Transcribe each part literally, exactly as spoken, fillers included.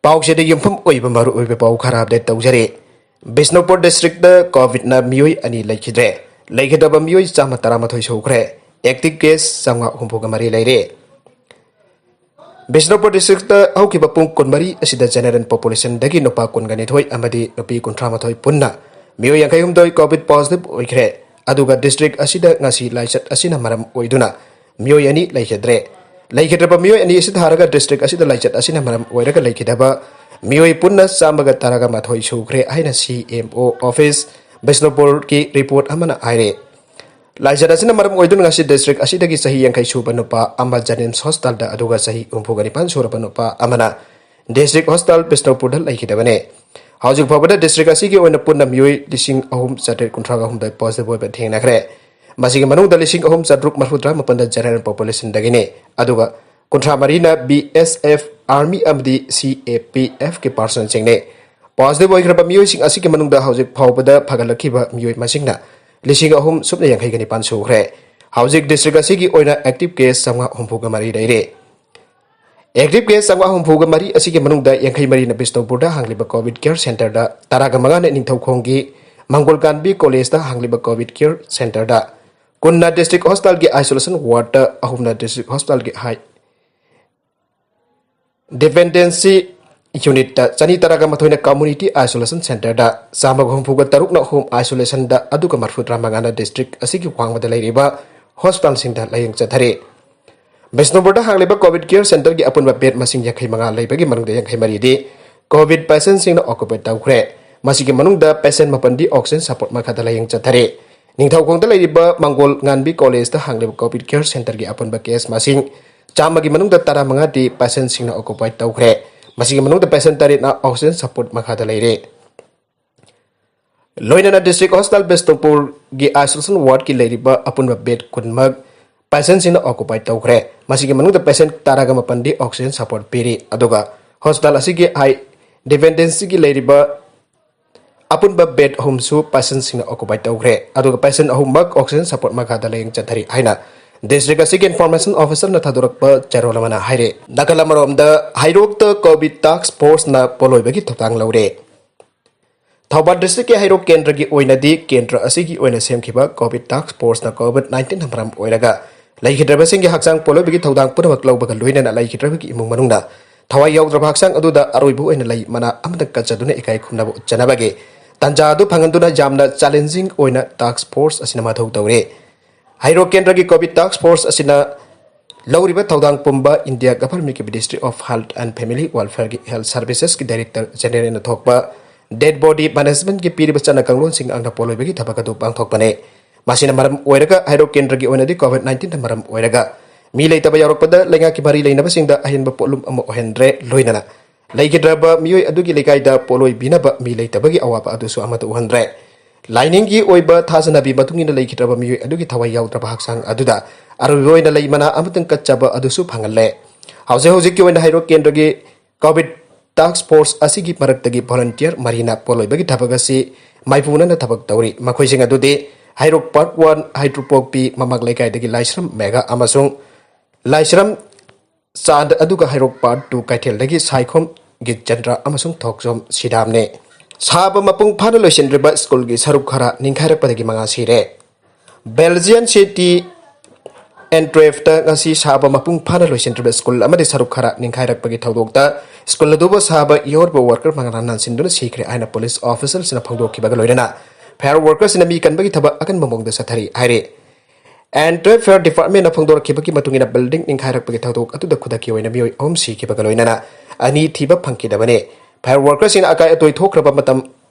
ꯄꯥꯎꯁꯤꯗ ꯌꯨꯝꯐꯝ ꯑꯣꯏꯕ ꯃꯔꯨꯑꯣꯏꯕ ꯄꯥꯎ ꯈꯔ ꯑꯞꯗꯦꯠ ꯇꯧꯖꯔꯤ꯫ ꯕꯤꯁꯅꯨꯄꯨꯔ ꯗꯤꯁꯇ꯭ꯔꯤꯛꯇ ꯀꯣꯚꯤꯗꯅ ꯃꯤꯑꯣꯏ ꯑꯅꯤ ꯂꯩꯈꯤꯗ꯭ꯔꯦ꯫ ꯂꯩꯈꯤꯗꯕ ꯃꯤꯑꯣꯏ ꯆꯥꯝꯃ ꯇꯔꯥꯃꯥꯊꯣꯏ ꯁꯨꯈ꯭ꯔꯦ꯫ ꯑꯦꯛꯇꯤꯚ ꯀꯦꯁ ꯆꯥꯝꯃꯉꯥ ꯍꯨꯝꯐꯨꯒ ꯃꯔꯤ ꯂꯩꯔꯦ꯫ ꯕꯤꯁꯅꯨꯄꯨꯔ ꯗꯤꯁꯇ꯭ꯔꯤꯛꯇ ꯍꯧꯈꯤꯕ ꯄꯨꯡ ꯀꯨꯟꯃꯔꯤ ꯑꯁꯤꯗ ꯖꯦꯅꯦꯔꯦꯜ ꯄꯣꯄꯨꯂꯦꯁꯟꯗꯒꯤ ꯅꯨꯄꯥ ꯀꯨꯟꯒ ꯅꯤꯊꯣꯏ ꯑꯃꯗꯤ ꯅꯨꯄꯤ ꯀꯨꯟꯊ꯭ꯔꯥ ꯃꯥꯊꯣꯏ ꯄꯨꯟꯅ ꯃꯤꯑꯣꯏ ꯌꯥꯡꯈꯩ ꯍꯨꯝꯗꯣꯏ ꯀꯣꯚꯤꯗ ꯄꯣꯖꯤꯇꯤꯚ ꯑꯣꯏꯈ꯭ꯔꯦ꯫ ꯑꯗꯨꯒ ꯗꯤꯁꯇ꯭ꯔꯤꯛ ꯑꯁꯤꯗ ꯉꯁꯤ ꯂꯥꯏꯆꯠ ꯑꯁꯤꯅ ꯃꯔꯝ ꯑꯣꯏꯗꯨꯅ ꯃꯤꯑꯣꯏ ꯑꯅꯤ ꯂꯩꯈꯤꯗ꯭ꯔꯦ꯫ ꯂꯩꯈꯤꯗ꯭ꯔꯕ ꯃꯤꯑꯣꯏ ꯑꯅꯤ ꯑꯁꯤ ꯊꯥꯔꯒ ꯗꯤꯁꯇ꯭ꯔꯤꯛ ꯑꯁꯤꯗ ꯂꯥꯏꯆꯠ ꯑꯁꯤꯅ ꯃꯔꯝ ꯑꯣꯏꯔꯒ ꯂꯩꯈꯤꯗꯕ ꯃꯤꯑꯣꯏ ꯄꯨꯟꯅ ꯆꯥꯝꯃꯒ ꯇꯔꯥꯒ ꯃꯥꯊꯣꯏ ꯁꯨꯈ꯭ꯔꯦ ꯍꯥꯏꯅ ꯁꯤ ꯑꯦꯝ ꯑꯣ ꯑꯣꯐꯤꯁ ꯕꯤꯁꯅꯨꯄꯨꯔꯒꯤ ꯔꯤꯄꯣꯔꯠ ꯑꯃꯅ ꯍꯥꯏꯔꯦ꯫ ꯂꯥꯏꯆꯠ ꯑꯁꯤꯅ ꯃꯔꯝ ꯑꯣꯏꯗꯨꯅ ꯉꯁꯤ ꯗꯤꯁꯇ꯭ꯔꯤꯛ ꯑꯁꯤꯗꯒꯤ ꯆꯍꯤ ꯌꯥꯡꯈꯩ ꯁꯨꯕ ꯅꯨꯄꯥ ꯑꯃ ꯖꯦꯅꯤꯝꯁ ꯍꯣꯁꯄꯤꯇꯥꯜꯗ, ꯑꯗꯨꯒ ꯆꯍꯤ ꯍꯨꯝꯐꯨꯒ ꯅꯤꯄꯥꯟ ꯁꯨꯔꯕ ꯅꯨꯄꯥ ꯑꯃꯅ ꯗꯤꯁꯇ꯭ꯔꯤꯛ ꯍꯣꯁꯄꯤꯇꯥꯜ ꯕꯤꯁꯅꯨꯄꯨꯔꯗ ꯂꯩꯈꯤꯗꯕꯅꯤ꯫ ꯍꯧꯖꯤꯛ ꯐꯥꯎꯕꯗ ꯗꯤꯁꯇ꯭ꯔꯤꯛ ꯑꯁꯤꯒꯤ ꯑꯣꯏꯅ ꯄꯨꯟꯅ ꯃꯤꯑꯣꯏ ꯂꯤꯁꯤꯡ ꯑꯍꯨꯝ ꯆꯥꯇ꯭ꯔꯦꯠ ꯀꯨꯟꯊ꯭ꯔꯥꯒ ꯍꯨꯝꯗꯣꯏ ꯄꯣꯖꯤꯇꯤꯚ ꯑꯣꯏꯕ ꯊꯦꯡꯅꯈ꯭ꯔꯦ꯫ ꯃꯁꯤꯒꯤ ꯃꯅꯨꯡꯗ ꯂꯤꯁꯤꯡ ꯑꯍꯨꯝ ꯆꯥꯇ꯭ꯔꯨꯛ ꯃꯔꯤꯐꯨ ꯇꯔꯥ ꯃꯥꯄꯟꯗ ꯖꯦꯅꯦꯔꯦꯜ ꯄꯣꯄꯨꯂꯦꯁꯟꯗꯒꯤꯅꯤ, ꯑꯗꯨꯒ ꯀꯨꯟꯊ꯭ꯔꯥ ꯃꯔꯤꯅ ꯕꯤ ꯑꯦꯁ ꯑꯦꯐ, ꯑꯥꯔꯃꯤ ꯑꯃꯗꯤ ꯁꯤ ꯑꯦ ꯄꯤ ꯑꯦꯐꯀꯤ ꯄꯥꯔꯁꯟꯁꯤꯡꯅꯤ꯫ ꯄꯣꯖꯤꯇꯤꯚ ꯑꯣꯏꯈ꯭ꯔꯕ ꯃꯤꯑꯣꯏꯁꯤꯡ ꯑꯁꯤꯒꯤ ꯃꯅꯨꯡꯗ ꯍꯧꯖꯤꯛ ꯐꯥꯎꯕꯗ ꯐꯒꯠꯂꯛꯈꯤꯕ ꯃꯤꯑꯣꯏ ꯃꯁꯤꯡꯅ ꯂꯤꯁꯤꯡ ꯑꯍꯨꯝ ꯁꯨꯞꯅ ꯌꯥꯡꯈꯩꯒ ꯅꯤꯄꯥꯟ ꯁꯨꯈ꯭ꯔꯦ꯫ ꯍꯧꯖꯤꯛ ꯗꯤꯁꯇ꯭ꯔꯤꯛ ꯑꯁꯤꯒꯤ ꯑꯣꯏꯅ ꯑꯦꯛꯇꯤꯚ ꯀꯦꯁ ꯆꯥꯝꯃꯉꯥ ꯍꯨꯝꯐꯨꯒ ꯃꯔꯤ ꯂꯩꯔꯦ꯫ ꯑꯦꯛꯇꯤꯚ ꯀꯦꯁ ꯆꯥꯝꯃꯉꯥ ꯍꯨꯝꯐꯨꯒ ꯃꯔꯤ ꯑꯁꯤꯒꯤ ꯃꯅꯨꯡꯗ ꯌꯥꯡꯈꯩ ꯃꯔꯤꯅ ꯕꯤꯁꯅꯨꯄꯨꯔꯗ ꯍꯥꯡꯂꯤꯕ ꯀꯣꯚꯤꯗ ꯀꯦꯌꯔ ꯁꯦꯟꯇꯔꯗ, ꯇꯔꯥꯒ ꯃꯉꯥꯅ ꯅꯤꯡꯊꯧꯈꯣꯡꯒꯤ ꯃꯪꯒꯣꯜ ꯀꯥꯟꯕꯤ ꯀꯣꯂꯦꯖꯇ ꯍꯥꯡꯂꯤꯕ ꯀꯣꯚꯤꯗ ꯀꯦꯌꯔ ꯁꯦꯟꯇꯔꯗ, ꯀꯨꯟꯅ ꯗꯤꯁꯇ꯭ꯔꯤꯛ ꯍꯣꯁꯄꯤꯇꯥꯜꯒꯤ ꯑꯥꯏꯁꯣꯂꯦꯁꯟ ꯋꯥꯔꯗꯇ, ꯑꯍꯨꯝꯅ ꯗꯤꯁꯇ꯭ꯔꯤꯛ ꯍꯣꯁꯄꯤꯇꯥꯜꯒꯤ ꯍꯥꯏ ꯗꯤꯄꯦꯟꯗꯦꯟꯁꯤ ꯌꯨꯅꯤꯠꯇ, ꯆꯅꯤ ꯇꯔꯥꯒ ꯃꯥꯊꯣꯏꯅ ꯀꯝꯃꯨꯅꯤꯇꯤ ꯑꯥꯏꯁꯣꯂꯦꯁꯟ ꯁꯦꯟꯇꯔꯗ, ꯆꯥꯝꯃꯒ ꯍꯨꯝꯐꯨꯒ ꯇꯔꯨꯛꯅ ꯍꯣꯝ ꯑꯥꯏꯁꯣꯂꯦꯁꯟꯗ, ꯑꯗꯨꯒ ꯃꯔꯤꯐꯨ ꯇꯔꯥ ꯃꯉꯥꯅ ꯗꯤꯁꯇ꯭ꯔꯤꯛ ꯑꯁꯤꯒꯤ ꯋꯥꯡꯃꯗ ꯂꯩꯔꯤꯕ ꯍꯣꯁꯄꯤꯇꯥꯜꯁꯤꯡꯗ ꯂꯥꯌꯦꯡ ꯆꯠꯊꯔꯤ꯫ ꯕꯤꯁꯅꯨꯄꯨꯔꯗ ꯍꯥꯡꯂꯤꯕ ꯀꯣꯚꯤꯗ ꯀꯦꯌꯔ ꯁꯦꯟꯇꯔꯒꯤ ꯑꯄꯨꯟꯕ ꯕꯦꯗ ꯃꯁꯤꯡ ꯌꯥꯡꯈꯩ ꯃꯉꯥ ꯂꯩꯕꯒꯤ ꯃꯅꯨꯡꯗ ꯌꯥꯡꯈꯩ ꯃꯔꯤꯗꯤ ꯀꯣꯚꯤꯗ ꯄꯦꯁꯦꯟꯁꯤꯡꯅ ꯑꯣꯀꯨꯄꯥꯏ ꯇꯧꯈ꯭ꯔꯦ꯫ ꯃꯁꯤꯒꯤ ꯃꯅꯨꯡꯗ ꯄꯦꯁꯦꯟ ꯃꯥꯄꯟꯗꯤ ꯑꯣꯛꯁꯤꯖꯦꯟ ꯁꯄꯣꯔꯠ ꯃꯈꯥꯗ ꯂꯥꯌꯦꯡ ꯆꯠꯊꯔꯤ꯫ ꯅꯤꯡꯊꯧꯈꯣꯡꯗ ꯂꯩꯔꯤꯕ ꯃꯪꯒꯣꯜ ꯉꯥꯟꯕꯤ ꯀꯣꯂꯦꯖꯇ ꯍꯥꯡꯂꯤꯕ ꯀꯣꯚꯤꯗ ꯀꯦꯌꯔ ꯁꯦꯟꯇꯔꯒꯤ ꯑꯄꯨꯟꯕ ꯀꯦꯁ ꯃꯁꯤꯡ ꯆꯥꯝꯃꯒꯤ ꯃꯅꯨꯡꯗ ꯇꯔꯥꯃꯉꯥꯗꯤ ꯄꯦꯁꯦꯟꯁꯤꯡꯅ ꯑꯣꯀꯨꯄꯥꯏ ꯇꯧꯈ꯭ꯔꯦ꯫ ꯃꯁꯤꯒꯤ ꯃꯅꯨꯡꯗ ꯄꯦꯁꯦꯟ ꯇꯔꯦꯠꯅ ꯑꯣꯛꯁꯤꯖꯦꯟ ꯁꯄꯣꯔꯠ ꯃꯈꯥꯗ ꯂꯩꯔꯦ꯫ ꯂꯣꯏꯅꯅ ꯗꯤꯁꯇ꯭ꯔꯤꯛ ꯍꯣꯁꯄꯤꯇꯥꯜ ꯕꯤꯁꯅꯨꯄꯨꯔꯒꯤ ꯑꯥꯏꯁꯣꯂꯦꯁꯟ ꯋꯥꯔꯗꯀꯤ ꯂꯩꯔꯤꯕ ꯑꯄꯨꯟꯕ ꯕꯦꯗ ꯀꯨꯟꯃꯛ ꯄꯦꯁꯦꯟꯁꯤꯡꯅ ꯑꯣꯀꯨꯄꯥꯏ ꯇꯧꯈ꯭ꯔꯦ꯫ ꯃꯁꯤꯒꯤ ꯃꯅꯨꯡꯗ ꯄꯦꯁꯦꯟ ꯇꯔꯥꯒ ꯃꯥꯄꯟꯗꯤ ꯑꯣꯛꯁꯤꯖꯦꯟ ꯁꯄꯣꯔꯠ ꯄꯤꯔꯤ, ꯑꯗꯨꯒ ꯍꯣꯁꯄꯤꯇꯥꯜ ꯑꯁꯤꯒꯤ ꯍꯥꯏ ꯗꯤꯄꯦꯟꯗꯦꯟꯁꯤꯒꯤ ꯂꯩꯔꯤꯕ ꯑꯄꯨꯟꯕ ꯕꯦꯗ ꯑꯍꯨꯝꯁꯨ ꯄꯦꯁꯦꯟꯁꯤꯡꯅ ꯑꯣꯀꯨꯄꯥꯏ ꯇꯧꯈ꯭ꯔꯦ, ꯑꯗꯨꯒ ꯄꯦꯁꯦꯟ ꯑꯍꯨꯝꯃꯛ ꯑꯣꯛꯁꯤꯖꯦꯟ ꯁꯄꯣꯔꯠ ꯃꯈꯥꯗ ꯂꯥꯌꯦꯡ ꯆꯠꯊꯔꯤ ꯍꯥꯏꯅ ꯗꯤꯁꯇ꯭ꯔꯤꯛ ꯑꯁꯤꯒꯤ ꯏꯟꯐꯣꯔꯃꯦꯁꯟ ꯑꯣꯐꯤꯁꯔꯅ ꯊꯥꯗꯣꯔꯛꯄ ꯆꯦꯔꯣꯜ ꯑꯃꯅ ꯍꯥꯏꯔꯤ꯫ ꯅꯥꯀꯜ ꯑꯃꯔꯣꯝꯗ ꯍꯩꯔꯣꯛꯇ ꯀꯣꯚꯤꯗ ꯇꯥꯛꯁ ꯐꯣꯔꯁꯅ ꯄꯣꯠꯂꯣꯏꯕꯒꯤ ꯊꯧꯗꯥꯡ ꯂꯧꯔꯦ꯫ ꯊꯧꯕꯥꯜ ꯗꯤꯁꯇ꯭ꯔꯤꯛꯀꯤ ꯍꯩꯔꯣꯛ ꯀꯦꯟꯗ꯭ꯔꯒꯤ ꯑꯣꯏꯅꯗꯤ ꯀꯦꯟꯗ꯭ꯔ ꯑꯁꯤꯒꯤ ꯑꯣꯏꯅ ꯁꯦꯝꯈꯤꯕ ꯀꯣꯚꯤꯗ ꯇꯥꯛꯁ ꯐꯣꯔꯁꯅ ꯀꯣꯚꯤꯗ ꯅꯥꯏꯟꯇꯤꯟꯅ ꯃꯔꯝ ꯑꯣꯏꯔꯒ ꯂꯩꯈꯤꯗ꯭ꯔꯕꯁꯤꯡꯒꯤ ꯍꯛꯆꯥꯡ ꯄꯣꯠꯂꯣꯏꯕꯒꯤ ꯊꯧꯗꯥꯡ ꯄꯨꯝꯅꯃꯛ ꯂꯧꯕꯒ ꯂꯣꯏꯅꯅ ꯂꯩꯈꯤꯗ꯭ꯔꯕꯒꯤ ꯏꯃꯨꯡ ꯃꯅꯨꯡꯅ ꯊꯋꯥꯏ ꯌꯥꯎꯗ꯭ꯔꯕ ꯍꯛꯆꯥꯡ ꯑꯗꯨꯗ ꯑꯔꯣꯏꯕ ꯑꯣꯏꯅ ꯂꯩ ꯃꯅꯥ ꯑꯃꯇꯪ ꯀꯠꯆꯗꯨꯅ ꯏꯀꯥꯏ ꯈꯨꯝꯅꯕ ꯎꯠꯆꯅꯕꯒꯤ ꯇꯥꯟꯖꯥ ꯑꯗꯨ ꯐꯪꯍꯟꯗꯨꯅ ꯌꯥꯝꯅ ꯆꯦꯂꯦꯟꯖꯤꯡ ꯑꯣꯏꯅ ꯇꯥꯛꯁ ꯐꯣꯔꯁ ꯑꯁꯤꯅ ꯃꯊꯧ ꯇꯧꯔꯤ꯫ ꯍꯩꯔꯣꯛ ꯀꯦꯟꯗ꯭ꯔꯒꯤ ꯀꯣꯚꯤꯗ ꯇꯥꯛꯁ ꯐꯣꯔꯁ ꯑꯁꯤꯅ ꯂꯧꯔꯤꯕ ꯊꯧꯗꯥꯡ ꯄꯨꯝꯕ ꯏꯟꯗꯤꯌꯥ ꯒꯚꯔꯟꯃꯦꯟꯠꯀꯤ ministry of health and family ꯋꯦꯜꯐꯤꯌꯔꯒꯤ ꯍꯦꯜꯊ ꯁꯔꯚꯤꯁꯦꯁꯀꯤ ꯗꯥꯏꯔꯦꯛꯇꯔ ꯖꯦꯅꯔꯦꯜꯅ ꯊꯣꯛꯄ ꯗꯦꯗ ꯕꯣꯗꯤ ꯃꯦꯅꯦꯖꯃꯦꯟꯠꯀꯤ ꯄꯤꯔꯤꯕ ꯆꯠꯅ ꯀꯥꯡꯂꯣꯟꯁꯤꯡ ꯑꯉꯥꯛꯅ ꯄꯣꯠꯂꯣꯏꯕꯒꯤ ꯊꯕꯛ ꯑꯗꯨ ꯄꯥꯡꯊꯣꯛꯄꯅꯤ꯫ ꯃꯁꯤꯅ ꯃꯔꯝ ꯑꯣꯏꯔꯒ ꯍꯩꯔꯣꯛ ꯀꯦꯟꯗ꯭ꯔꯒꯤ ꯑꯣꯏꯅꯗꯤ ꯀꯣꯚꯤꯗ ꯅꯥꯏꯟꯇꯤꯟꯅ ꯃꯔꯝ ꯑꯣꯏꯔꯒ ꯃꯤ ꯂꯩꯇꯕ ꯌꯥꯎꯔꯛꯄꯗ ꯂꯩꯉꯥꯛꯀꯤ ꯃꯔꯤ ꯂꯩꯅꯕꯁꯤꯡꯗ ꯑꯍꯦꯟꯕ ꯄꯣꯠꯂꯨꯝ ꯑꯃ ꯑꯣꯏꯍꯟꯗ꯭ꯔꯦ, ꯂꯣꯏꯅꯅ ꯂꯩꯈꯤꯗ꯭ꯔꯕ ꯃꯤꯑꯣꯏ ꯑꯗꯨꯒꯤ ꯂꯩꯀꯥꯏꯗ ꯄꯣꯠꯂꯣꯏ ꯄꯤꯅꯕ ꯃꯤ ꯂꯩꯇꯕꯒꯤ ꯑꯋꯥꯕ ꯑꯗꯨꯁꯨ ꯑꯃꯠꯇ ꯎꯍꯟꯗ꯭ꯔꯦ꯫ ꯂꯥꯏꯅꯤꯡꯒꯤ ꯑꯣꯏꯕ ꯊꯥꯖꯅꯕꯤ ꯃꯇꯨꯡ ꯏꯟꯅ ꯂꯩꯈꯤꯗ꯭ꯔꯕ ꯃꯤꯑꯣꯏ ꯑꯗꯨꯒꯤ ꯊꯋꯥꯏ ꯌꯥꯎꯗ꯭ꯔꯕ ꯍꯛꯆꯥꯡ ꯑꯗꯨꯗ ꯑꯔꯣꯏꯕ ꯑꯣꯏꯅ ꯂꯩ ꯃꯅꯥ ꯑꯃꯇꯪ ꯀꯠꯆꯕ ꯑꯗꯨꯁꯨ ꯐꯪꯍꯜꯂꯦ꯫ ꯍꯧꯖꯤꯛ ꯍꯧꯖꯤꯛꯀꯤ ꯑꯣꯏꯅ ꯍꯩꯔꯣꯛ ꯀꯦꯟꯗ꯭ꯔꯒꯤ ꯀꯣꯚꯤꯗ ꯇꯥꯛꯁ ꯐꯣꯔꯁ ꯑꯁꯤꯒꯤ ꯃꯔꯛꯇꯒꯤ ꯚꯣꯂꯨꯟꯇꯤꯌꯔ ꯃꯔꯤꯅ ꯄꯣꯠꯂꯣꯏꯕꯒꯤ ꯊꯕꯛ ꯑꯁꯤ ꯃꯥꯏꯄꯨꯅꯅ ꯊꯕꯛ ꯇꯧꯔꯤ꯫ ꯃꯈꯣꯏꯁꯤꯡ ꯑꯗꯨꯗꯤ ꯍꯩꯔꯣꯛ ꯄꯥꯔꯠ ꯋꯥꯟ ꯍꯩꯇ꯭ꯔꯨꯄꯣꯛꯄꯤ ꯃꯃꯥꯡ ꯂꯩꯀꯥꯏꯗꯒꯤ ꯂꯥꯏꯁ꯭ꯔꯝ ꯃꯦꯘꯥ ꯑꯃꯁꯨꯡ ꯂꯥꯏꯁ꯭ꯔꯝ ꯆꯥꯟꯗ, ꯑꯗꯨꯒ ꯍꯩꯔꯣꯛ ꯄꯥꯔꯠ ꯇꯨ ꯀꯩꯊꯦꯜꯗꯒꯤ ꯁꯥꯏꯈꯣꯝ ꯒꯤꯠꯆꯟꯗ꯭ꯔ ꯑꯃꯁꯨꯡ ꯊꯣꯛꯆꯣꯝ ꯁꯤꯗꯥꯝꯅꯦ꯫ ꯁꯥꯕ ꯃꯄꯨꯡ ꯐꯥꯅ ꯂꯣꯏꯁꯤꯟꯗ꯭ꯔꯤꯕ ꯁ꯭ꯀꯨꯜꯒꯤ ꯁꯔꯨꯛ ꯈꯔ ꯅꯤꯡꯈꯥꯏꯔꯛꯄꯗꯒꯤ ꯃꯉꯥ ꯁꯤꯔꯦ꯫ ꯕꯦꯜꯖꯤꯌꯟ ꯁꯤꯇꯤ ꯑꯦꯟꯇ꯭ꯔꯦꯐꯇ ꯉꯁꯤ ꯁꯥꯕ ꯃꯄꯨꯡ ꯐꯥꯅ ꯂꯣꯏꯁꯤꯟꯗ꯭ꯔꯤꯕ ꯁ꯭ꯀꯨꯜ ꯑꯃꯗꯤ ꯁꯔꯨꯛ ꯈꯔ ꯅꯤꯡꯈꯥꯏꯔꯛꯄꯒꯤ ꯊꯧꯗꯣꯛꯇ ꯁ꯭ꯀꯨꯜ ꯑꯗꯨꯕꯨ ꯁꯥꯕ ꯌꯣꯔꯕ ꯋꯥꯔꯀꯔ ꯃꯉꯥꯅ ꯅꯥꯟꯁꯤꯟꯗꯨꯅ ꯁꯤꯈ꯭ꯔꯦ ꯍꯥꯏꯅ ꯄꯨꯂꯤꯁ ꯑꯣꯐꯤꯁꯔꯁꯤꯡꯅ ꯐꯣꯡꯗꯣꯛꯈꯤꯕꯒ ꯂꯣꯏꯅꯅ ꯐꯥꯌꯔ ꯋꯥꯔꯀꯔꯁꯤꯡꯅ ꯃꯤ ꯀꯟꯕꯒꯤ ꯊꯕꯛ ꯑꯀꯟꯕ ꯃꯑꯣꯡꯗ ꯆꯠꯊꯔꯤ ꯍꯥꯏꯔꯤ꯫ ꯑꯦꯟꯇ꯭ꯔꯦꯐ ꯐꯥꯌꯔ ꯗꯤꯄꯥꯔꯠꯃꯦꯟꯅ ꯐꯣꯡꯗꯣꯔꯛꯈꯤꯕꯒꯤ ꯃꯇꯨꯡ ꯏꯟꯅ ꯕꯤꯜꯗꯤꯡ ꯅꯤꯡꯈꯥꯏꯔꯛꯄꯒꯤ ꯊꯧꯗꯣꯛ ꯑꯗꯨꯗ ꯈꯨꯗꯛꯀꯤ ꯑꯣꯏꯅ ꯃꯤꯑꯣꯏ ꯑꯍꯨꯝ ꯁꯤꯈꯤꯕꯒ ꯂꯣꯏꯅꯅ ꯑꯅꯤ ꯊꯤꯕ ꯐꯪꯈꯤꯗꯕꯅꯤ꯫ ꯐꯥꯌꯔ ꯋꯥꯔꯀꯔꯁꯤꯡꯅ ꯑꯀꯥꯏ ꯑꯇꯣꯏ ꯊꯣꯛꯈ꯭ꯔꯕ ꯃꯇꯝ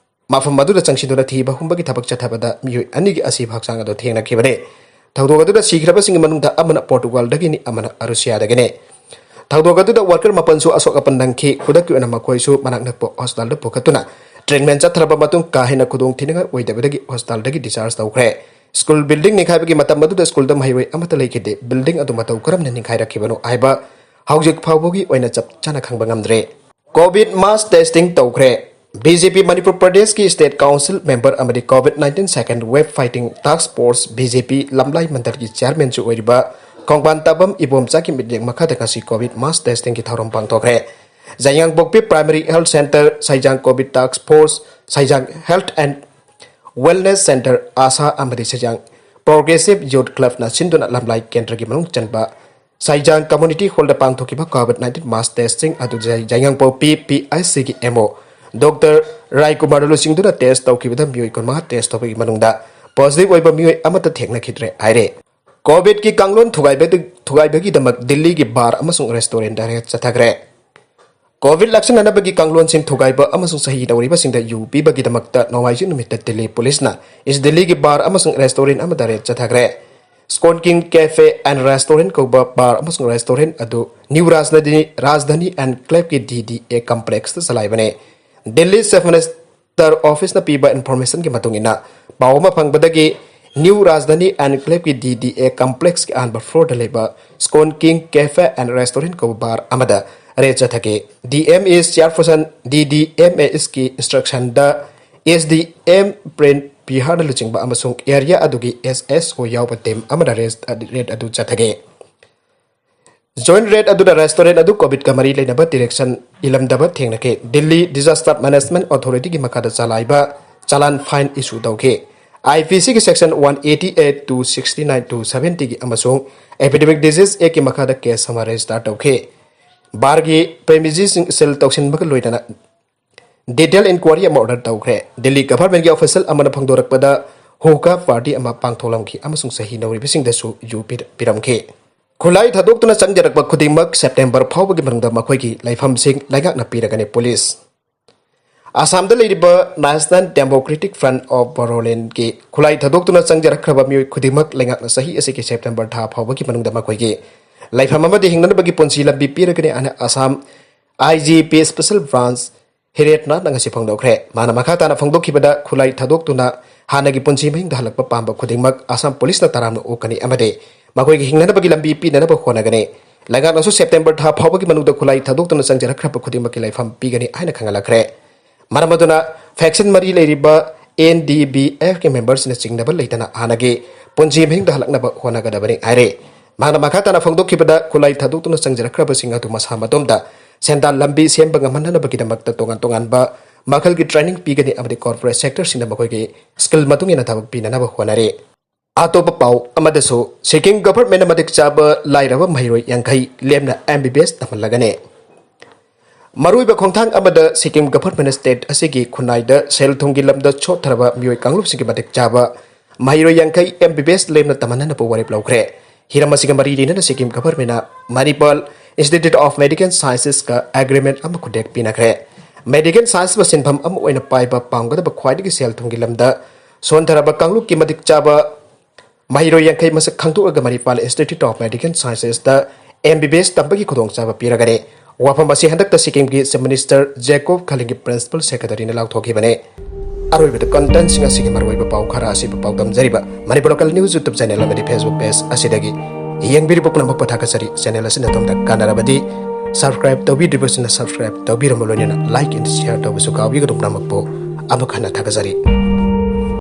ꯃꯐꯝ ꯑꯗꯨꯗ ꯆꯪꯁꯤꯟꯗꯨꯅ ꯊꯤꯕ ꯍꯨꯝꯕꯒꯤ ꯊꯕꯛ ꯆꯠꯊꯕꯗ ꯃꯤꯑꯣꯏ ꯑꯅꯤꯒꯤ ꯑꯁꯤꯕ ꯍꯛꯆꯥꯡ ꯑꯗꯨ ꯊꯦꯡꯅꯈꯤꯕꯅꯤ꯫ ꯊꯧꯗꯣꯛ ꯑꯗꯨꯗ ꯁꯤꯈ꯭ꯔꯕꯁꯤꯡꯒꯤ ꯃꯅꯨꯡꯗ ꯑꯃꯅ ꯄꯣꯔꯇꯨꯒꯥꯜꯗꯒꯤꯅꯤ, ꯑꯃꯅ ꯑꯔꯨꯁꯤꯌꯥꯗꯒꯤꯅꯤ꯫ ꯊꯧꯗꯣꯛ ꯑꯗꯨꯗ ꯋꯥꯔꯀꯔ ꯃꯥꯄꯟꯁꯨ ꯑꯁꯣꯛ ꯑꯄꯟ ꯅꯪꯈꯤ꯫ ꯈꯨꯗꯛꯀꯤ ꯑꯣꯏꯅ ꯃꯈꯣꯏꯁꯨ ꯃꯅꯥꯛ ꯅꯛꯄ ꯍꯣꯁꯄꯤꯇꯥꯜꯗ ꯄꯨꯈꯠꯇꯨꯅ ꯇ꯭ꯔꯤꯠꯃꯦꯟ ꯆꯠꯊꯔꯕ ꯃꯇꯨꯡ ꯀꯥ ꯍꯦꯟꯅ ꯈꯨꯗꯣꯡ ꯊꯤꯅꯤꯡꯉꯥꯏ ꯑꯣꯏꯗꯕꯗꯒꯤ ꯍꯣꯁꯄꯤꯇꯥꯜꯗꯒꯤ ꯗꯤꯁꯆꯥꯔꯖ ꯇꯧꯈ꯭ꯔꯦ꯫ ꯁ꯭ꯀꯨꯜ ꯕꯤꯜꯗꯤꯡ ꯅꯤꯡꯈꯥꯏꯕꯒꯤ ꯃꯇꯝ ꯑꯗꯨꯗ ꯁ꯭ꯀꯨꯜꯗ ꯃꯍꯩꯔꯣꯏ ꯑꯃꯠꯇ ꯂꯩꯈꯤꯗꯦ꯫ ꯕꯤꯜꯗꯤꯡ ꯑꯗꯨ ꯃꯇꯧ ꯀꯔꯝꯅ ꯅꯤꯡꯈꯥꯏꯔꯛꯈꯤꯕꯅꯣ ꯍꯥꯏꯕ ꯍꯧꯖꯤꯛ ꯐꯥꯎꯕꯒꯤ ꯑꯣꯏꯅ ꯆꯞ ꯆꯥꯅ ꯈꯪꯕ ꯉꯝꯗ꯭ꯔꯦ꯫ ꯀꯣꯚꯤꯗ ꯃꯥꯁ ꯇꯦꯁꯇꯤꯡ ꯇꯧꯈ꯭ꯔꯦ꯫ ꯕꯤ ꯖꯦ ꯄꯤ ꯃꯅꯤꯄꯨꯔ ꯄ꯭ꯔꯗꯦꯁꯀꯤ ꯁ꯭ꯇꯦꯠ ꯀꯥꯎꯟꯁꯤꯜ ꯃꯦꯝꯕꯔ ꯑꯃꯗꯤ COVID nineteen second wave fighting task force, B J P, Lamlai ꯃꯟꯗꯜꯒꯤ ꯆꯤꯌꯥꯔꯃꯦꯟꯁꯨ ꯑꯣꯏꯔꯤꯕ ꯈꯣꯡꯕꯥꯟ ꯇꯥꯕꯝ ꯏꯕꯣꯝꯆꯥꯒꯤ ꯃꯤꯠꯌꯦꯡ ꯃꯈꯥꯗ ꯉꯁꯤ ꯀꯣꯚꯤꯗ ꯃꯥꯁ ꯇꯦꯁꯇꯤꯡꯒꯤ ꯊꯧꯔꯝ ꯄꯥꯡꯊꯣꯛꯈ꯭ꯔꯦ꯫ ꯌꯥꯏꯉꯪꯄꯣꯛꯄꯤ ꯄ꯭ꯔꯥꯏꯃꯥꯔꯤ ꯍꯦꯜꯊ ꯁꯦꯟꯇꯔ, ꯁꯩꯖꯥꯡ ꯀꯣꯚꯤꯗ ꯇꯥꯁꯛ ꯐꯣꯔꯁ, ꯁꯩꯖꯥꯡ health and wellness centre, ASHA ꯑꯃꯗꯤ ꯁꯩꯖꯥꯡ ꯄ꯭ꯔꯣꯒ꯭ꯔꯦꯁꯤꯚ ꯌꯨꯊ ꯀ꯭ꯂꯕꯅ ꯁꯤꯟꯗꯨꯅ ꯂꯝꯂꯥꯏ ꯀꯦꯟꯗ꯭ꯔꯒꯤ ꯃꯅꯨꯡ ꯆꯟꯕ ꯁꯩꯖꯥꯡ ꯀꯝꯃ꯭ꯌꯨꯅꯤꯇꯤ ꯍꯣꯜꯗ ꯄꯥꯡꯊꯣꯛꯈꯤꯕ ꯀꯣꯚꯤꯗ ꯅꯥꯏꯟꯇꯤꯟ ꯃꯥꯁ ꯇꯦꯁꯇꯤꯡ ꯑꯗꯨ ꯌꯥꯏꯉꯪꯄꯣꯛꯄꯤ ꯄꯤ ꯑꯩꯆ ꯁꯤꯒꯤ ꯑꯦꯝ ꯑꯣ ꯗꯣꯛꯇꯔ ꯔꯥꯏꯀꯨꯃꯥꯔꯅ ꯂꯨꯆꯤꯡꯗꯨꯅ ꯇꯦꯁ ꯇꯧꯈꯤꯕꯗ ꯃꯤꯑꯣꯏ ꯀꯨꯟꯃꯉꯥ ꯇꯦꯁ ꯇꯧꯕꯒꯤ ꯃꯅꯨꯡꯗ ꯄꯣꯖꯤꯇꯤꯚ ꯑꯣꯏꯕ ꯃꯤꯑꯣꯏ ꯑꯃꯠꯇ ꯊꯦꯡꯅꯈꯤꯗ꯭ꯔꯦ ꯍꯥꯏꯔꯦ꯫ ꯀꯣꯚꯤꯗꯀꯤ ꯀꯥꯡꯂꯣꯟ ꯊꯨꯒꯥꯏꯕꯗ-, ꯊꯨꯒꯥꯏꯕꯒꯤꯗꯃꯛ ꯗꯤꯜꯂꯤꯒꯤ ꯕꯥꯔ ꯑꯃꯁꯨꯡ ꯔꯦꯁꯇꯣꯔꯦꯟꯗ ꯔꯦꯗ ꯆꯠꯊꯈ꯭ꯔꯦ꯫ ꯀꯣꯚꯤꯗ ꯂꯥꯛꯁꯤꯟꯅꯅꯕꯒꯤ ꯀꯥꯡꯂꯣꯟꯁꯤꯡ ꯊꯨꯒꯥꯏꯕ ꯑꯃꯁꯨꯡ ꯁꯍꯤ ꯇꯧꯔꯤꯕꯁꯤꯡꯗ ꯌꯨ ꯄꯤꯕꯒꯤꯗꯃꯛꯇ ꯅꯣꯡꯃꯥꯏꯖꯤꯡ ꯅꯨꯃꯤꯠꯇ ꯗꯤꯜꯂꯤ ꯄꯨꯂꯤꯁꯅ ꯏꯁ ꯗꯤꯜꯂꯤꯒꯤ ꯕꯥꯔ ꯑꯃꯁꯨꯡ ꯔꯦꯁꯇꯣꯔꯦꯟ ꯑꯃꯗ ꯔꯦꯗ ꯆꯠꯊꯈ꯭ꯔꯦ꯫ Scone King Cafe and restaurant ꯀꯧꯕ ꯕꯥꯔ ꯑꯃꯁꯨꯡ ꯔꯦꯁꯇꯣꯔꯦꯟ ꯑꯗꯨ ꯅ꯭ꯌꯨ ꯔꯥꯖꯙꯥꯅꯤ, ꯔꯥꯖꯙꯥꯅꯤ ꯑꯦꯟ ꯀ꯭ꯂꯕꯀꯤ ꯗꯤ ꯗꯤ ꯑꯦ ꯀꯝꯄ꯭ꯂꯦꯛꯁꯇ ꯆꯂꯥꯏꯕꯅꯦ꯫ ꯗꯤꯜꯂꯤ ꯆꯤꯐ ꯃꯤꯅꯤꯁꯇꯔ ꯑꯣꯐꯤꯁꯅ ꯄꯤꯕ ꯏꯟꯐꯣꯔꯃꯦꯁꯟꯒꯤ ꯃꯇꯨꯡ ꯏꯟꯅ, ꯄꯥꯎ ꯑꯃ ꯐꯪꯕꯗꯒꯤ ꯅ꯭ꯌꯨ ꯔꯥꯖꯙꯥꯅꯤ ꯑꯦꯟ ꯀ꯭ꯂꯕꯀꯤ ꯗꯤ ꯗꯤ ꯑꯦ ꯀꯝꯄ꯭ꯂꯦꯛꯁꯀꯤ ꯑꯍꯥꯟꯕ ꯐ꯭ꯂꯣꯔꯗ ꯂꯩꯕ Scone King Cafe and restaurant ꯀꯧꯕ ꯕꯥꯔ ꯑꯃꯗ ꯔꯦꯗ ꯆꯠꯊꯈꯤ꯫ D M S chairperson, D D M A ꯑꯦꯁꯀꯤ ꯏꯟꯁꯇ꯭ꯔꯛꯁꯟꯗ ꯑꯦꯁ ꯗꯤ ꯑꯦꯝ ꯄ꯭ꯔꯦꯝ ꯕꯤꯍꯥꯔꯅ ꯂꯨꯆꯤꯡꯕ ꯑꯃꯁꯨꯡ ꯑꯦꯔꯤꯌꯥ ꯑꯗꯨꯒꯤ ꯑꯦꯁ ꯑꯦꯁ ꯑꯣ ꯌꯥꯎꯕ ꯇꯤꯝ ꯑꯃꯅ ꯔꯦꯗ, ꯔꯦꯗ ꯑꯗꯨ ꯆꯠꯊꯈꯤ꯫ ꯖꯣꯏꯟꯠ ꯔꯦꯗ ꯑꯗꯨꯗ ꯔꯦꯁꯇꯣꯔꯦꯟ ꯑꯗꯨ ꯀꯣꯚꯤꯗꯀ ꯃꯔꯤ ꯂꯩꯅꯕ ꯗꯤꯔꯦꯛꯁꯟ ꯏꯂꯝꯗꯕ ꯊꯦꯡꯅꯈꯤ꯫ ꯗꯤꯜꯂꯤ ꯗꯤꯖꯥꯁꯇꯔ ꯃꯦꯅꯦꯖꯃꯦꯟꯠ ꯑꯣꯊꯣꯔꯤꯇꯤꯒꯤ ꯃꯈꯥꯗ ꯆꯂꯥꯏꯕ ꯆꯂꯥꯟ ꯐꯥꯏꯟ ꯏꯁꯨ ꯇꯧꯈꯤ꯫ ꯑꯥꯏ ꯄꯤ ꯁꯤꯒꯤ section one eighty eight, two sixty nine, two ꯁꯚꯦꯟꯇꯤꯒꯤ ꯑꯃꯁꯨꯡ ꯑꯦꯄꯤꯗꯦꯃꯤꯛ ꯗꯤꯖꯤꯖ ꯑꯦꯛꯀꯤ ꯃꯈꯥꯗ ꯀꯦꯁ ꯑꯃ ꯔꯦꯖꯤꯁꯇꯔ ꯇꯧꯈꯤ꯫ ꯕꯥꯔꯒꯤ ꯄ꯭ꯔꯦꯃꯤꯁꯤꯁꯁꯤꯡ ꯁꯤꯜ ꯇꯧꯁꯤꯟꯕꯒ ꯂꯣꯏꯅꯅ ꯗꯤꯇꯦꯜ ꯏꯟꯀ꯭ꯋꯥꯔꯤ ꯑꯃ ꯑꯣꯔꯗꯔ ꯇꯧꯈ꯭ꯔꯦ꯫ ꯗꯤꯜꯂꯤ ꯒꯚꯔꯟꯃꯦꯟꯠꯀꯤ ꯑꯣꯐꯤꯁꯤꯌꯦꯜ ꯑꯃꯅ ꯐꯣꯡꯗꯣꯔꯛꯄꯗ ꯍꯨꯀꯥ ꯄꯥꯔꯇꯤ ꯑꯃ ꯄꯥꯡꯊꯣꯛꯂꯝꯈꯤ ꯑꯃꯁꯨꯡ ꯁꯍꯤ ꯅꯧꯔꯤꯕꯁꯤꯡꯗꯁꯨ ꯌꯨ ꯄꯤꯔ-, ꯄꯤꯔꯝꯈꯤ꯫ ꯈꯨꯠꯂꯥꯏ ꯊꯥꯗꯣꯛꯇꯨꯅ ꯆꯪꯖꯔꯛꯄ ꯈꯨꯗꯤꯡꯃꯛ ꯁꯦꯞꯇꯦꯝꯕꯔ ꯐꯥꯎꯕꯒꯤ ꯃꯅꯨꯡꯗ ꯃꯈꯣꯏꯒꯤ ꯂꯩꯐꯝꯁꯤꯡ ꯂꯩꯉꯥꯛꯅ ꯄꯤꯔꯒꯅꯤ꯫ ꯄꯨꯂꯤꯁ꯫ ꯑꯁꯥꯝꯗ ꯂꯩꯔꯤꯕ National Democratic Front of Bodolandꯒꯤ ꯈꯨꯠꯂꯥꯏ ꯊꯥꯗꯣꯛꯇꯨꯅ ꯆꯪꯖꯔꯛꯈ꯭ꯔꯕ ꯃꯤꯑꯣꯏ ꯈꯨꯗꯤꯡꯃꯛ ꯂꯩꯉꯥꯛꯅ ꯆꯍꯤ ꯑꯁꯤꯒꯤ ꯁꯦꯞꯇꯦꯝꯕꯔ ꯊꯥ ꯐꯥꯎꯕꯒꯤ ꯃꯅꯨꯡꯗ ꯃꯈꯣꯏꯒꯤ ꯂꯩꯐꯝ ꯑꯃꯗꯤ ꯍꯤꯡꯅꯅꯕꯒꯤ ꯄꯨꯟꯁꯤ ꯂꯝꯕꯤ ꯄꯤꯔꯒꯅꯤ ꯍꯥꯏꯅ ꯑꯁꯥꯝ ꯑꯥꯏ ꯖꯤ ꯄꯤ ꯁ꯭ꯄꯦꯁꯦꯜ ꯕ꯭ꯔꯥꯟꯆ ꯍꯤꯔꯦꯠꯅꯥꯊꯅ ꯉꯁꯤ ꯐꯣꯡꯗꯣꯛꯈ꯭ꯔꯦ꯫ ꯃꯥꯅ ꯃꯈꯥ ꯇꯥꯅ ꯐꯣꯡꯗꯣꯛꯈꯤꯕꯗ, ꯈꯨꯠꯂꯥꯏ ꯊꯥꯗꯣꯛꯇꯨꯅ ꯍꯥꯟꯅꯒꯤ ꯄꯨꯟꯁꯤ ꯃꯍꯤꯡꯗ ꯍꯜꯂꯛꯄ ꯄꯥꯝꯕ ꯈꯨꯗꯤꯡꯃꯛ ꯑꯁꯥꯝ ꯄꯨꯂꯤꯁꯅ ꯇꯔꯥꯝꯅ ꯑꯣꯛꯀꯅꯤ ꯑꯃꯗꯤ ꯃꯈꯣꯏꯒꯤ ꯍꯤꯡꯅꯅꯕꯒꯤ ꯂꯝꯕꯤ ꯄꯤꯅꯅꯕ ꯍꯣꯠꯅꯒꯅꯤ꯫ ꯂꯩꯉꯥꯛꯅꯁꯨ ꯁꯦꯞꯇꯦꯝꯕꯔ ꯊꯥ ꯐꯥꯎꯕꯒꯤ ꯃꯅꯨꯡꯗ ꯈꯨꯠꯂꯥꯏ ꯊꯥꯗꯣꯛꯇꯨꯅ ꯆꯪꯖꯔꯛꯈ꯭ꯔꯕ ꯈꯨꯗꯤꯡꯃꯛꯀꯤ ꯂꯩꯐꯝ ꯄꯤꯒꯅꯤ ꯍꯥꯏꯅ ꯈꯪꯍꯜꯂꯛꯈ꯭ꯔꯦ꯫ ꯃꯔꯝ ꯑꯗꯨꯅ faction ꯃꯔꯤ ꯂꯩꯔꯤꯕ N D B F ꯀꯤ member ꯁꯤꯡꯅ ꯆꯤꯡꯅꯕ ꯂꯩꯇꯅ ꯍꯥꯟꯅꯒꯤ ꯄꯨꯟꯁꯤ ꯃꯍꯤꯡꯗ ꯍꯜꯂꯛꯅꯕ ꯍꯣꯠꯅꯒꯗꯕꯅꯤ ꯍꯥꯏꯔꯤ꯫ ꯃꯍꯥꯛꯅ ꯃꯈꯥ ꯇꯥꯅ ꯐꯣꯡꯗꯣꯛꯈꯤꯕꯗ, ꯈꯨꯠꯂꯥꯏ ꯊꯥꯗꯣꯛꯇꯨꯅ ꯆꯪꯖꯔꯛꯈ꯭ꯔꯕꯁꯤꯡ ꯑꯗꯨ ꯃꯁꯥ ꯃꯇꯣꯝꯗ ꯁꯦꯟꯗꯥꯟ ꯂꯝꯕꯤ ꯁꯦꯝꯕ ꯉꯝꯍꯟꯅꯕꯒꯤꯗꯃꯛꯇ ꯇꯣꯉꯥꯟ ꯇꯣꯉꯥꯟꯕ ꯃꯈꯜꯒꯤ training ꯄꯤꯒꯅꯤ ꯑꯃꯗꯤ corporate sector ꯁꯤꯡꯗ ꯃꯈꯣꯏꯒꯤ skill ꯃꯇꯨꯡ ꯏꯟꯅ ꯊꯕꯛ ꯄꯤꯅꯅꯕ ꯍꯣꯠꯅꯔꯤ꯫ ꯑꯇꯣꯞꯄ ꯄꯥꯎ ꯑꯃꯗꯁꯨ, ꯁꯤꯛꯀꯤꯝ government ꯅ ꯃꯇꯤꯛ ꯆꯥꯕ ꯂꯥꯏꯔꯕ ꯃꯍꯩꯔꯣꯏ ꯌꯥꯡꯈꯩ ꯂꯦꯝꯅ M B B S ꯇꯝꯍꯜꯂꯒꯅꯤ꯫ ꯃꯔꯨꯑꯣꯏꯕ ꯈꯣꯡꯊꯥꯡ ꯑꯃꯗ, ꯁꯤꯛꯀꯤꯝ government ꯅ state ꯑꯁꯤꯒꯤ ꯈꯨꯟꯅꯥꯏꯗ ꯁꯦꯜ ꯊꯨꯝꯒꯤ ꯂꯝꯗ ꯁꯣꯠꯊꯔꯕ ꯃꯤꯑꯣꯏ ꯀꯥꯡꯂꯨꯞꯁꯤꯡꯒꯤ ꯃꯇꯤꯛ ꯆꯥꯕ ꯃꯍꯩꯔꯣꯏ ꯌꯥꯡꯈꯩ M B B S ꯂꯦꯝꯅ ꯇꯝꯍꯟꯅꯅꯕ ꯋꯥꯔꯦꯞ ꯂꯧꯈ꯭ꯔꯦ꯫ ꯍꯤꯔꯝ ꯑꯁꯤꯒ ꯃꯔꯤ ꯂꯩꯅꯅ ꯁꯤꯛꯀꯤꯝ government ꯅ Manipal Institute of Medical Sciences ꯀ agreement ꯑꯃ ꯈꯨꯗꯦꯛ ꯄꯤꯅꯈ꯭ꯔꯦ꯫ Medical science ꯕꯨ ꯁꯤꯟꯐꯝ ꯑꯃ ꯑꯣꯏꯅ ꯄꯥꯏꯕ ꯄꯥꯝꯒꯗꯕ ꯈ꯭ꯋꯥꯏꯗꯒꯤ ꯁꯦꯜ ꯊꯨꯝꯒꯤ ꯂꯝꯗ ꯁꯣꯟꯊꯔꯕ ꯀꯥꯡꯂꯨꯞꯀꯤ ꯃꯇꯤꯛ ꯆꯥꯕ ꯃꯍꯩꯔꯣꯏ ꯌꯥꯡꯈꯩ ꯃꯁꯛ ꯈꯪꯗꯣꯛꯂꯒ Manipal Institute of Medical Sciences ꯇ M B B S ꯇꯝꯕꯒꯤ ꯈꯨꯗꯣꯡꯆꯥꯕ ꯄꯤꯔꯒꯅꯤ꯫ ꯋꯥꯐꯝ ꯑꯁꯤ ꯍꯟꯗꯛꯇ ꯁꯤꯛꯀꯤꯝꯒꯤ Chief Minister Jacob Khalingꯒꯤ principal secretary ꯅ ꯂꯥꯎꯊꯣꯛꯈꯤꯕꯅꯤ꯫ ꯑꯔꯣꯏꯕꯗ content ꯁꯤꯡ ꯑꯁꯤꯒꯤ ꯃꯔꯨꯑꯣꯏꯕ ꯄꯥꯎ ꯈꯔ ꯑꯁꯤꯕꯨ ꯄꯥꯎꯗꯝꯖꯔꯤꯕ Manipur Local News YouTube channel ꯑꯃꯗꯤ Facebook page ꯑꯁꯤꯗꯒꯤ ꯌꯦꯡꯕꯤꯔꯤꯕ ꯄꯨꯝꯅꯃꯛꯄꯨ ꯊꯥꯒꯠꯆꯔꯤ꯫ Channel ꯑꯁꯤꯅ ꯑꯗꯣꯝꯗ ꯀꯥꯟꯅꯔꯕꯗꯤ subscribe ꯇꯧꯕꯤꯗ꯭ꯔꯤꯕꯁꯤꯡꯅ subscribe ꯇꯧꯕꯤꯔꯝꯕ ꯂꯣꯏꯅꯅ like and share ꯇꯧꯕꯁꯨ ꯀꯥꯎꯕꯤꯒꯅꯨ꯫ ꯄꯨꯝꯅꯃꯛꯄꯨ ꯑꯃꯨꯛ ꯍꯟꯅ ꯊꯥꯒꯠꯆꯔꯤ꯫